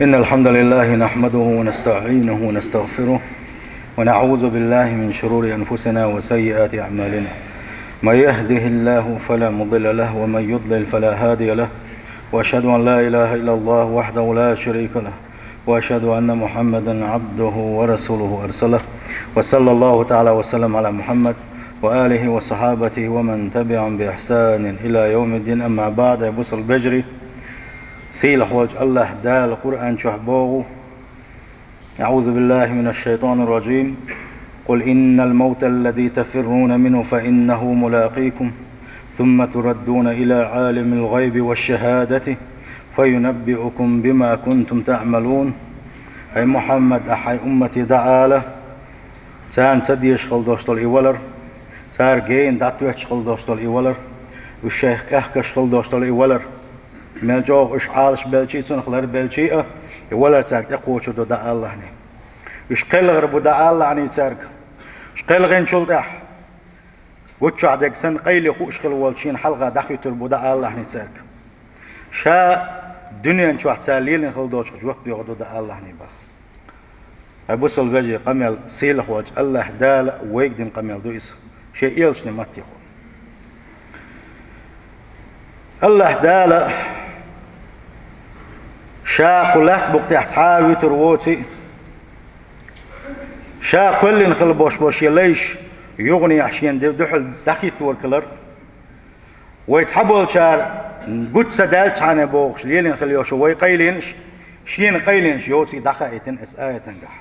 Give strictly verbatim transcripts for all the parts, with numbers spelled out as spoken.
إن الحمد لله نحمده ونستعينه ونستغفره، ونعوذ بالله من شرور أنفسنا وسيئات أعمالنا. من يهده الله فلا مضل له، ومن يضلل فلا هادي له. وأشهد أن لا إله إلا الله وحده لا شريك له، وأشهد أن محمدا عبده ورسوله أرسله. وصلى الله تعالى وسلم على محمد وآله وصحابته ومن تبعهم بإحسان إلى يوم الدين. أما بعد، أي бусалба вежарий, сийлахь волчу АллахӀ Дала Къуръан чохь боху: أعوذ بالله من الشيطان الرجيم. قل إن الموت الذي تفرون منه فإنه ملاقيكم، ثم تردون إلى عالم الغيب والشهادة فينبئكم بما كنتم تعملون. Ай Мухьаммад, ахь хьайн уммате дӀаала, царна ца дезаш хила долуш долу и валар, цара гена дӀатоьттуш хила долуш долу и валар, уьш шайх къехкаш хила долуш долу и валар. Мел чӀогӀа уьш Ӏалаш белчий а, цунах ларбелчий а, и валар цаьрга тӀекхочур ду дӀааллахьний. Уьш кхелхар бу дӀааллахьний цаьрга. Уьш кхелхинчул тӀаьхьа гуччохь дерг санна къайле хууш хила волчу шена хьалха дӀахуьттур бу дӀааллахьний цаьрга. Ша дуьнен чохь цара лелийна хила долчух жоп доьхур ду дӀааллахьний боху. Ай бусалба вежарий, къамел сийлахь волчу АллахӀ Дала вайга дина къамел ду иза, шен элчане маттехула. АллахӀ Дала ша кху лаьтта букъа тӀехь цхьа а вуьтур воций, ша кхоьллина хила болуш болу шен лайш юханехьа шена дуьхьал дӀахӀиттор хилар, вай цхьаболчара гучу ца даьллачхьана бохуш лелийна хила йолуш вай къайленаш, шена къайленаш йоций дӀахаийтина оцу аятангахь.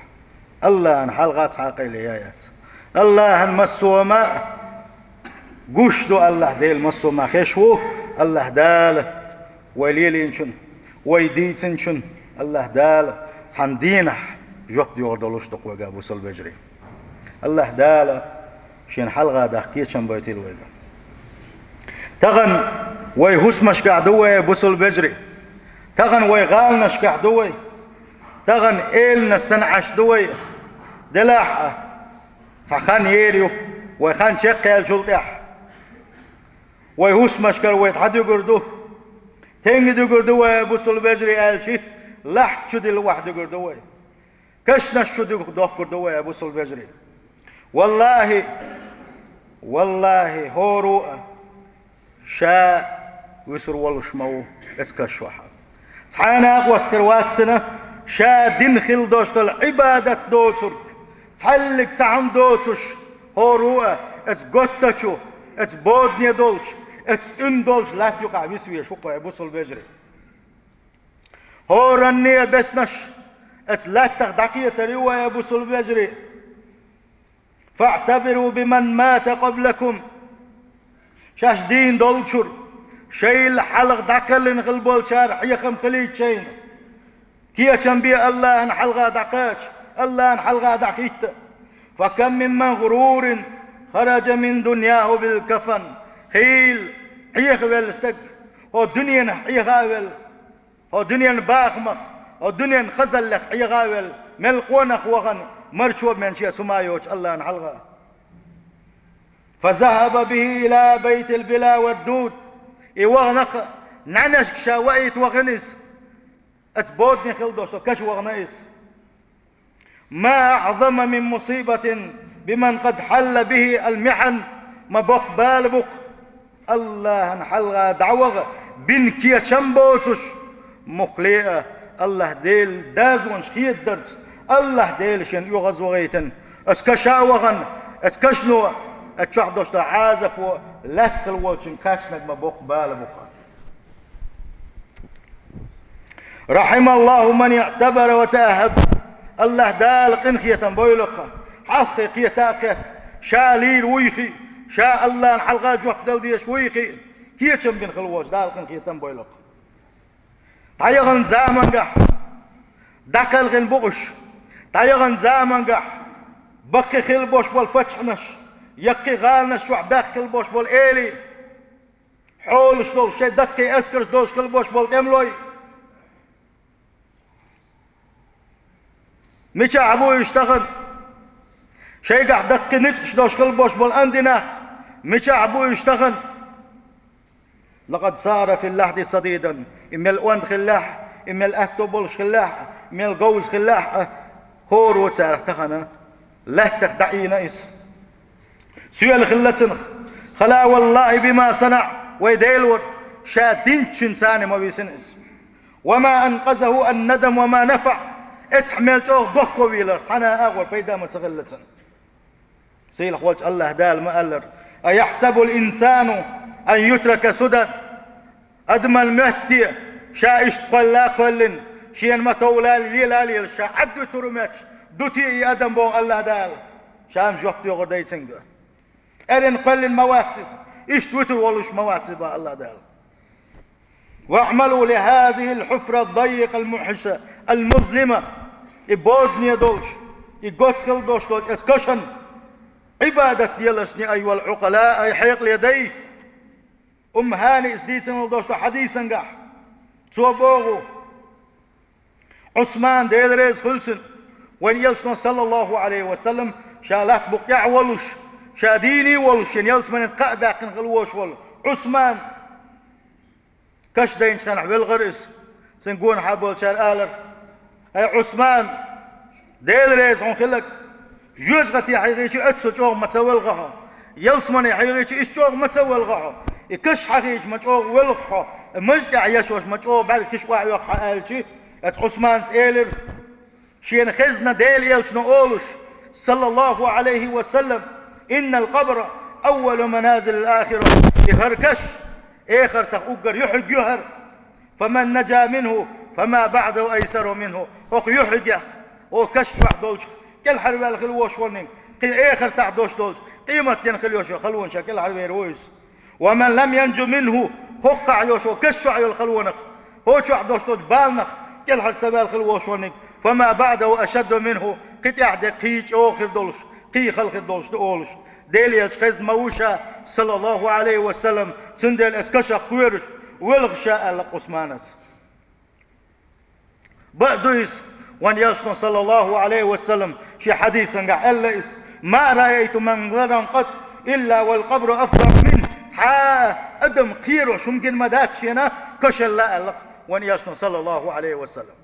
АллахӀана хьалха цхьа а къайле яй яц. АллахӀана массо а ма гуш ду, АллахӀ Дела массо а ма хезаш ву, АллахӀ Дала вай лелийначунна, вай дийцинчунна, АллахӀ Дала цхьана дийнахь жоп доьхур долуш ду-кх вайга, бусалба вежарий. АллахӀ Дала шена хьалха дахка кечам бойтийла вайга. Тахана вай хӀусамашкахь ду вай, бусалба вежарий. Тахана вай гӀаланашкахь ду вай. Тахана эланаш санна Ӏаш ду вай. Делахь а, цхьа хан ер ю, вай хан чекхъяьллачул тӀаьхьа вай хӀусамашкара вай дӀадуьгур ду. Тенга дуьгур ду вай, бусалба вежарий, аьлча, лахьт чу дилла охьадуьгур ду вай. Кашнаш чу дуьгух дохкур ду вай, бусалба вежарий. ВаллахӀи, валлахӀи, хӀора а ша вуьсур волуш ма ву оцу каш чохь. Цхьа а накъост хир вац цуьнан ша дина хила долуш долу Ӏибадат доцург, цхьаьллиг цхьа хӀума доцуш, хӀора а оцу готтачу, оцу бодане долчу, оцу тӀуьна долчу латта юкъахь виса везаш ву-кх вай, бусалба вежарий. ХӀоранне а беснаш оцу латтах дӀакхетар ю вай, бусалба вежарий. فاعتبروا بمن مات قبلكم. Шаьш дийна долчуьра, шайл хьалха дӀакхеллина хила болчара хьехам хилийта шайна. Кечам бе АллахӀана хьалха дӀакхача, АллахӀана хьалха дӀахӀитта. فكم من مغرور خرج من دنياه بالكفن. Хийла хьехавелла стаг, хӀо дуьненах хьеха а велла, хӀо дуьненан бахамах, хӀо дуьненан хазаллех хьеха а велла, мел къонах вахана, марчо бен шен сума йоцуш АллахӀана хьалха. فذهب به إلى بيت البلا والدود. И вахана-кх, нӀаьнашка ша ваийта вахана иза. Оцу бодане хила долуш долу каш вахана иза. ما أعظم من مصيبة بمن قد حل به المحن. Ма боккха бала бу-кх АллахӀана хьалха дӀаваха бина кечам боцуш, муххале а АллахӀ Делан дозанаш хедадарца, АллахӀ Дела шена оьгӀазвахийтина, оцу каша а вахана, оцу кашано, оцу чохь долуш долу Ӏазапо лаьцна хила волчуьнга кхачнарг ма боккха бала бу-кх. رحم الله من اعتبر وتأهب. АллахӀ Дала къинхетам бойла-кх, хьалххе кхета а кхетта, ша лийр вуй хиъна, ша АллахӀана хьалха жоп дала дезаш вуй хиъна, кечам бина хила волчу Дала къинхетам бойла-кх. ДӀаяхана замангахь, дӀакхелхина бу уьш, дӀаяхана замангахь, баккхий хила болуш болу паччахьнаш, яккхий гӀаланаш чохь баьхна хила болуш болу элий, хьолаш долуш, шайн даккхий эскарш долуш хила болуш болу тӀемалой. Мичахь бу уьш тахана? Шайгахь даккхий ницкъаш долуш хила болуш болу андинах мичахь бу уьш тахана? لقد صار في اللحد صديدا. И мел онда хиллехь, И мел аьтто болуш хиллехь а, мел говза хиллехь а, хӀора царах тахана лаьттах дӀаийна иза. Соьла хилла цунах. «خلا والله بما صنع», вай Дела вара, ша динчуьнца ма висина иза. «وما أنقذه الندم وما نفع», эцхьа мел чӀогӀа дохковелар, цхьана а агӀор пайда ма ца хилла цунна. Сийлахь волчу АллахӀ Дала ма аллара: «أيحسب الإنسان أن يترك سدى». Адамал моьтту те, ша иштта кхоьлла а кхоьллина, шена ма товла а лела а лелаш, ша Ӏадвуьтур ву моьттуш ду те и адам, боху АллахӀ Дала? Ша-м жоп доьхур дай цуьнга. Эрна кхоьллина ма вац иза, иштта вуьтур волуш ма вац иза, боху АллахӀ Дала. «واعملوا لهذه الحفرة الضيقة الموحشة المظلمة». И бодане долуш, и готта хила долуш долчу оцу кашана Ӏибадат делаш, أيها العقلاء, ай хьекъале дай. Умму ХӀаниъас дийцина долуш долу хьадисангахь цо боху, Ӏусман, Дела реза хуьлда цунна, вайн Элчано, саллаллаху Ӏалайхи ва саллам, ша латта букъа тӀехь а волуш, ша дийна а волуш, шен ялсаманица кхаъ баьккхина хила волуш волу Ӏусман, каш дайначу хенахь велхара иза. Цуьнан гонахьа болчара алара: «ХӀай Ӏусман, Дела реза хьуна хиларг, жоьжахате хьийхича, оццул чӀогӀа ма ца велха хьо. Ялсамане хьийхича, иштта чӀогӀа ма ца велха хьо. И каш хьахийча ма чӀогӀа велха хьо. И маж тӀехь ешош ма чӀогӀа бӀаьргаш охьаоьху хьо», — аьлча, оцу Ӏусманас элира, шена хезна Делан Элчано олуш, саллаллаху Ӏалайхи ва саллам: «إن القبر أول منازل الآخرة». И хӀара каш эхартах уггар юьхьиг ю хӀара. «فمن نجا منه فما بعده أيسر منه». ХӀокху юьхьигех, хӀокху каш чохь долчух кӀелхьарваьлла хила волуш волниг, кхин эхартахь долуш долчу, къематден хила йолуш йолу халонех кӀелхьарвер ву иза. «ومن لم ينج منه», хӀокхахь йолуш, хӀокху каш чохь йолу халонах, хӀокху чохь долуш долчу баланах кӀелхьара ца ваьлла хила волуш волниг, «فما بعده أشد منه», кхин тӀаьхьа де кхин чӀогӀа хир долуш, кхин хала хир долуш ду олуш. Делан Элча хезна ма ву ша, саллаллаху Ӏалайхи ва саллам, цундела оцу кашах кхоьруш велха ша, аьлла Ӏусманас. Бакъ ду иза, вайн Элчано, саллаллаху Ӏалайхи ва саллам, шен хьадисангахь аьлла иза: «ما رأيت منظرا قط إلا والقبر أفظع منه». Цхьа а адам кхерош хӀума гина ма дац шена кашалла, аьлла вайн Элчано, саллаллаху Ӏалайхи ва саллам.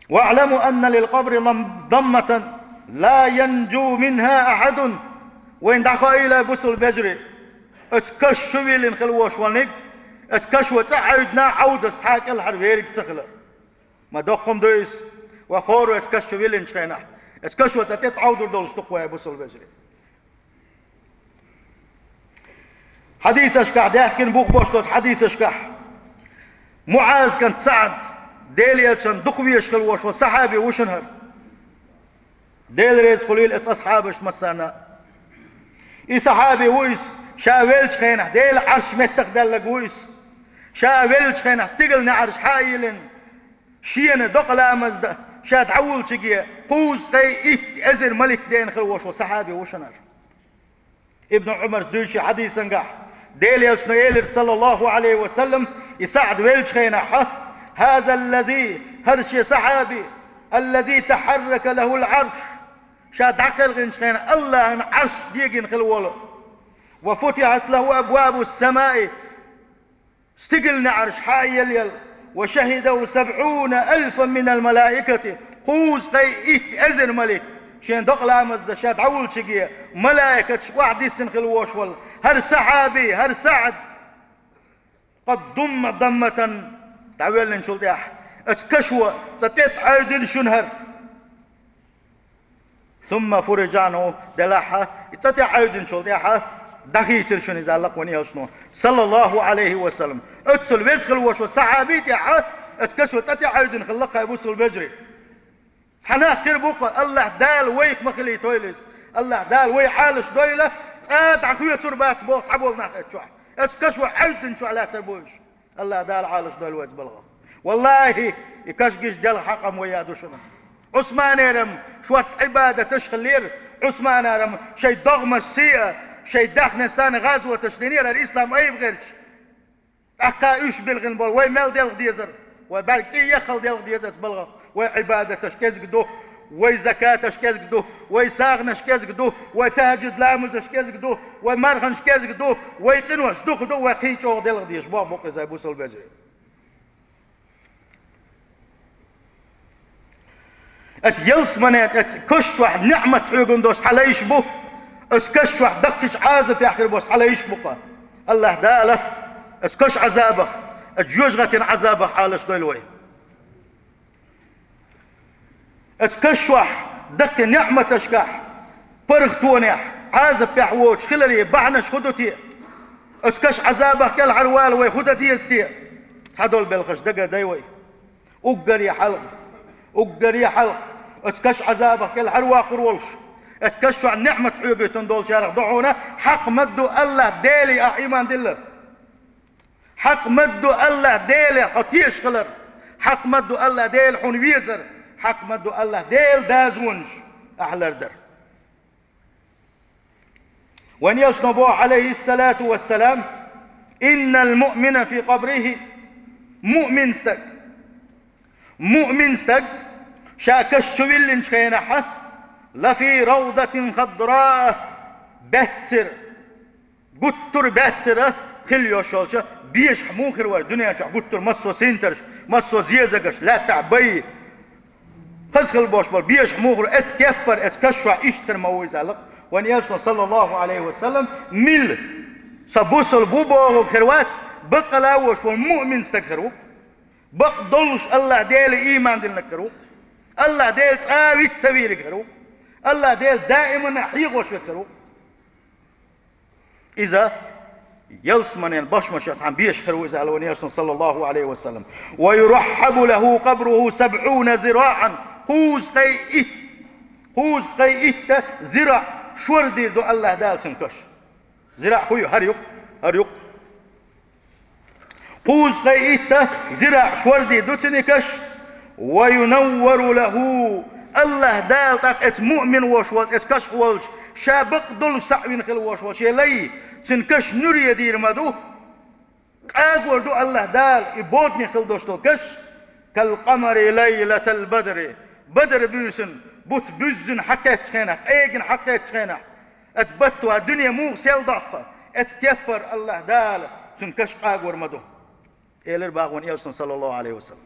«واعلموا أن للقبر ضم-، ضمة لا ينجو منها أحد». Вайна дӀахоийла, бусалба вежарий, оцу каш чу виллина хила волуш волниг, оцу кашо цӀа Ӏевдина Ӏовдас цхьа а кӀелхьара вериг ца хилар. Ма доккха хӀума ду иза, вай хӀора оцу каш чу виллинчу хенахь, оцу кашо цӀа тӀе Ӏовдур долуш ду-кх вай, бусалба вежарий. Хьадисашкахь даьхкина, бух беш долчу хьадисашкахь, МуӀаз кӀант СаӀд, Делан Элчанна дукха везаш хила волуш волу сахьаби ву шуна хӀара. Дела реза хуьлийла оцу асхьабашна массарна а. И сахьаби ву иза, ша веллачу хенахь, Делан Ӏарш меттах даьлларг ву иза. Ша веллачу хенахь, стигала неӀарш хьа а йиллина, шена докъа ламаз дан ша дӀавуллучуьнга кхузткъе итт эзар малик деана хила волуш волу сахьаби ву шуна хӀара. Ибн Ӏумарс дуьйцу шен хьадисангахь, Делан Элчано элира, саллаллаху Ӏалайхи ва саллам, и СаӀд веллачу хенахь: «هذا الذي», хӀара шен сахьаби, «الذي تحرك له العرش», ша дӀакхелхинчу хенахь АллахӀан Ӏарш дегина хила волу. «وفتحت له أبواب السماء», стигала неӀарш хьа а елла, «وشهده سبعون ألفا من الملائكة», кхузткъе итт эзар малик, шена докъа ламаз дан ша дӀавуллучуьнга малаикаташ охьадиссина хила волуш волу хӀара сахьаби, хӀара СаӀд, «قد ضم ضمة», дӀавеллинчул тӀаьхьа, оцу кашо цӀа тӀе Ӏевдина шуна хӀара. «ثم فرج عنه», делахь а, и цӀа тӀе Ӏевдинчул тӀаьхьа дӀахийцира шуна иза, аьлла вайн Элчано, саллаллаху Ӏалайхи ва саллам. Оццул веза хила волуш волу сахьаби тӀехь а оцу кашо цӀа тӀе Ӏевдина хилла-кх, бусалба вежарий. Цхьа нах хир бу-кх, АллахӀ Дала вайх ма хилийтойла иза. АллахӀ Дала вай Ӏалашдойла, цкъа а дӀахоьцур бац боху цхьаболу нах оцу чохь. Оцу кашо Ӏевдинчохь лаьттар бу уьш. АллахӀ Дала Ӏалашдойла вай оцу балхах. ВаллахӀи, и каш гича делха хьакъ-м вай а ду шуна. Ӏусманера-м шорта Ӏибадаташ хиллера, Ӏусманера-м шайн догӀмаш сиа, шайн даьхни санна гӀазоташ динера хӀара ислам айба гӀерташ. ТӀаккха уьш билгӀина болу вай мел делха дезара? Вай бӀаьрг цӀий яххал делха деза оцу балхах. Вай Ӏибадаташ кӀезиг ду, вай закаташ кӀезиг ду, вай сагӀанаш кӀезиг ду, вай тахӀажуд ламазаш кӀезиг ду, вай марханаш кӀезиг ду, вай къинош дукха ду, вай кхин чӀогӀа делха дезаш боху бу-кх иза, бусалба вежарий. Оцу ялсаманен, оцу каш чохь неӀмат хьоьгун долуш цхьа лайш бу, оцу каш чохь даккхийчу Ӏазапехь хир болуш цхьа лайш бу-кх. АллахӀ Дала оцу каш Ӏазабах, оцу жоьжахатин Ӏазабах Ӏалашдойла вай. Оцу каш чохь даккхий неӀматашкахь, паргӀатонехь, Ӏазапехь воцуш хиларе бахьанаш хӀун ду те? Оцу каш Ӏазабах кӀелхьарвала вай хӀун дан деза те? Цхьадолу белхаш дагардай вай. Уггаре хьалха, уггаре хьалха оцу каш Ӏазабах кӀелхьарваккхур волуш, оцу каш чохь неӀмат хьоьгуьйтун долчарах ду хьуна, хьакъ ма-дду АллахӀ Деле ахь ийман диллар. Хьакъ ма-дду АллахӀ Деле хьо тешаш хилар. Хьакъ ма-дду АллахӀ Дела хьуна везар. Хьакъ ма-дду АллахӀ Делан дозанаш ахь лардар. Вайн элчано боху, Ӏалайхиссалату вассалам: «Иннал муъмина фи къабрихи», муъмин стаг, муъмин стаг ша каш чу виллинчу хенахь, «лафи равдатин хадраа», баьццара, гуттар а баьццара хила йолуш йолчу, бежахь муха хир вара дуьнен чохь гуттар а массо а синтарш, массо а зезагаш, лаьттахь бай, хаза хила болуш болу бежахь муха хир, оцу кеппара, оцу каш чохь иштта хир ма ву иза аьлла-кх вайн элчано, саллаллаху Ӏалайхи ва саллам. Мила, со бусалба ву бохург хир вац, баккъала а волуш болу муъмин стаг хир ву-кх. Бакъдолуш АллахӀ Деле ийман диллинарг хир ву-кх. АллахӀ Дела цкъа а виц ца вийриг хир ву-кх. АллахӀ Дела даимана хьехош верг хир ву-кх. Иза ялсаманен башмашца цхьаьна бежахь хир ву иза аьлла вайн элчано, саллаллаху Ӏалайхи ва саллам. «Ва юраххьабу лаху къабруху сабъуна зираӀан». Кхузткъе итт, кхузткъе итт зираӀ шор дийр ду АллахӀ Дала цуьнан каш. ЗираӀ хӀун ю? ХӀара ю-кх, хӀара ю-кх. Кхузткъе итт зираӀ шор дийр ду цуьнан каш. «Ва юнаввару лаху». АллахӀ Дала тӀаккха оцу муъмин волуш волчу, оцу кашах волчу, ша бакъдолуш схьавина хила волуш волчу шен лай, цуьнан каш нуьре дийр ма ду. Къагор ду АллахӀ Дала и бодане хила долуш долу каш, «кал къамари лайлатал бадри». Бадар буьйсанна бутт буьззина хьакхеттачу хенахь, къегина хьакхеттачу хенахь, оцу баттахь дуьне муха сел доккху, оцу кеппара АллахӀ Дала цуьнан каш къагор ма ду, элира боху вайн элчано, саллаллаху Ӏалайхи ва саллам.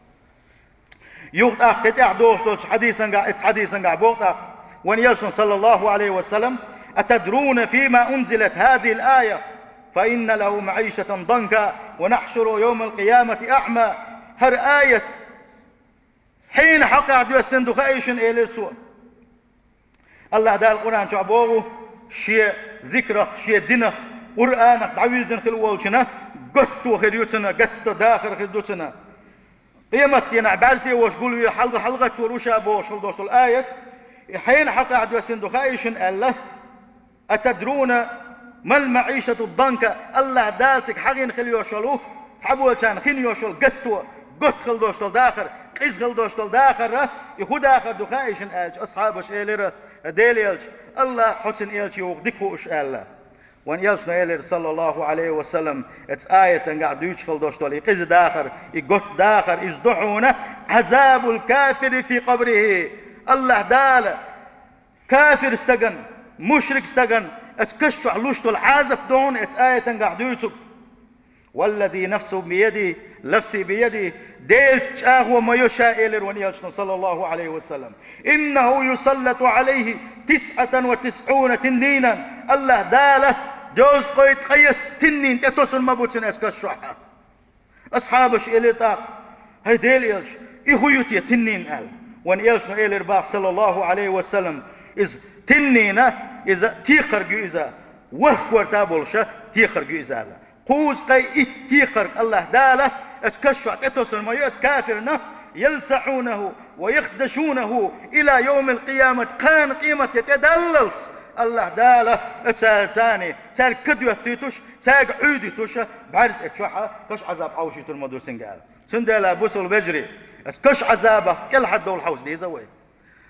Юха тӀаккха кхин тӀаьхьа догӀуш долчу хьадисангахь, оцу хьадисангахь боху тӀаккха вайн элчано, саллаллаху Ӏалайхи ва саллам: «Атадруна фима унзилат хазихил ая? Фа инна лаху маӀишатан данка, ва нахьшуруху явмал къиямати аӀма». ХӀара аят хьенан хьокъехь доьссина ду хаий шуна, элира цо. АллахӀ Дала Къуръан чохь боху, шен зикрах, шен динах, Къуръанах дӀавирзина хила волчунна готто хир ю цунна, готто дахар хир ду цунна. Къематдийнахь бӀаьрзе волуш гулве хьалха-, хьалагӀаттор ву ша бохуш хила долуш долу аят, и хьенан хьокъехь доьссина ду хаий шуна аьлла. «Атадруна мал маӀишату данка?» АллахӀ Дала цига хьахийна хила йолуш йолу, цхьаболчарна хин йолуш йолу готто, готта хила долуш долу дахар, къиза хила долуш долу дахар, и хӀун дахар ду хаий шуна аьлча, асхьабаша элира: «Делан элча, АллахӀ, хьо, цуьнан элча юха дика хууш», аьлла. Вайн элчано элира, саллаллаху Ӏалайхи ва саллам, оцу аятангахь дуьйцуш хила долуш долу и къиза дахар, и готта дахар, иза ду хьуна: «Ӏазабул кафири фи къабрихи». АллахӀ Дала кафир стагана, мушрик стагана оцу каш чохь луш долу Ӏазап ду хьуна оцу аятангахь дуьйцург. «Валлази нафсу биядихи, нафси биядихи», Делан чӀагӀо ма йо ша, элира вайн элчано, саллаллаху Ӏалайхи ва саллам. «Иннаху юсаллату Ӏалайхи тисъатан ва тисъуна тиннинан». АллахӀ Дала дезткъе ткъайесна тиннин тӀетосун ма бу цуьнан оцу каш чохь. Асхьабаша элира тӀаккха: «ХӀай Делан элча, и хӀун ю те тиннин?» аьлла. Вайн элчано элира боху, саллаллаху Ӏалайхи ва саллам: «Иза тиннина, иза текхарг ю иза, ворхӀ корта болуша текхарг ю иза», аьлла. Кхузткъе итт текхарг АллахӀ Дала оцу каш чохь тӀетосун ма ю оцу кафирна: «Ялсаъунаху ва яхдашунаху ила явмил къиямати». Кхана къематде тӀедаллалц АллахӀ Дала оцара царна, цаьрга ка доьттуьйтуш, цаьрга Ӏуьйдуьйтуш, бӀаьрзе чохь каш Ӏазап Ӏовшуьйтур ма ду цуьнга аьлла. Цундела, бусалба вежарий, оцу каш Ӏазабах кӀелхьардовла хьовса деза вай.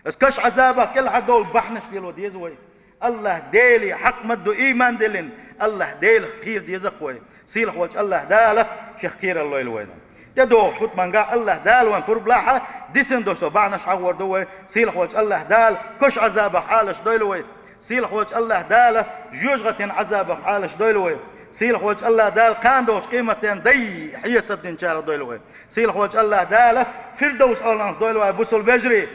Оцу каш Ӏазабах кӀелхьардовла бахьанаш лело деза вай. АллахӀ Деле хьакъ ма-дду ийман диллина, АллахӀ Делах кхера деза-кх вай. Сийлахь волчу АллахӀ Дала Шех кхерар лойла вайна. ТӀедогӀучу хутбангахь АллахӀ Дала вайн пурба лахь, дисина долуш долу бахьанаш хьахор ду вай. Сийлахь волчу АллахӀ Дала каш Ӏазабах Ӏалашдойла вай. Сийлахь волчу АллахӀ Дала жоьжахатин Ӏазабах Ӏалашдойла вай. Сийлахь волчу АллахӀ Дала кхана догӀучу къематдийнахь дай хьесап динчарах дойла вай. Сийлахь волчу АллахӀ Дала Фирдовс Ӏаламах дойла вай, бусалба вежарий.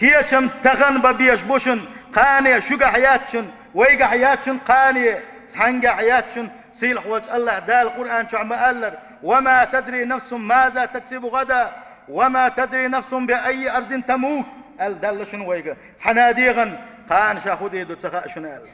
Кечам тахан бан безаш бу шуна, кхане шуьгахь яц шуна, вайгахь яц шуна кхане, цхьаьнгахь яц шуна. Сийлахь волчу АллахӀ Дала Къуръан чохь ма-аллара: «وما تدري نفس ماذا تكسب غدا، وما تدري نفس بأي أرض تموت», аьлла, даьлла шуна вайга. Цхьана дегӀан кхана ша хӀун дийр ду ца хаьа шуна аьлла.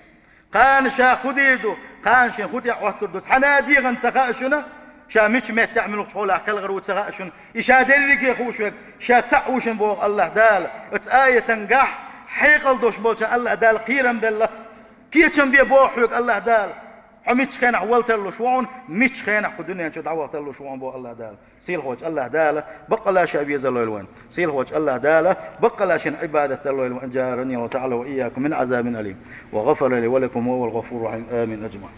Кхана ша хӀун дийр ду, кхана шен хӀун тӀехь Ӏоттур ду, цхьана а дегӀан ца хаьа шуна, ша мича меттехь муьлхачу хьолахь кӀелхьара ву ца хаьа шуна, и ша дерриге хууш верг, ша ца а ву шуна боху АллахӀ Дала. Оцу аятан гахь хьекъал долуш болчу АллахӀ Дала кхерам белла. Кечам бе боху хьоьга АллахӀ Дала. Хьо миччу хенахь вала тарлуш ву хьуна, миччу хенахь кху дуьнен чу дӀавала тарлуш ву хьуна боху АллахӀ Дала. Сийлахь волчу АллахӀ Дала баккъалла ша везалойла вайн. Сийлахь волчу АллахӀ Дала баккъалла шен Ӏибадат далойла вайн. أجارني الله تعالى وإياكم من عذاب أليم وغفر لي ولكم وهو الغفور الرحيم. آمين أجمعين.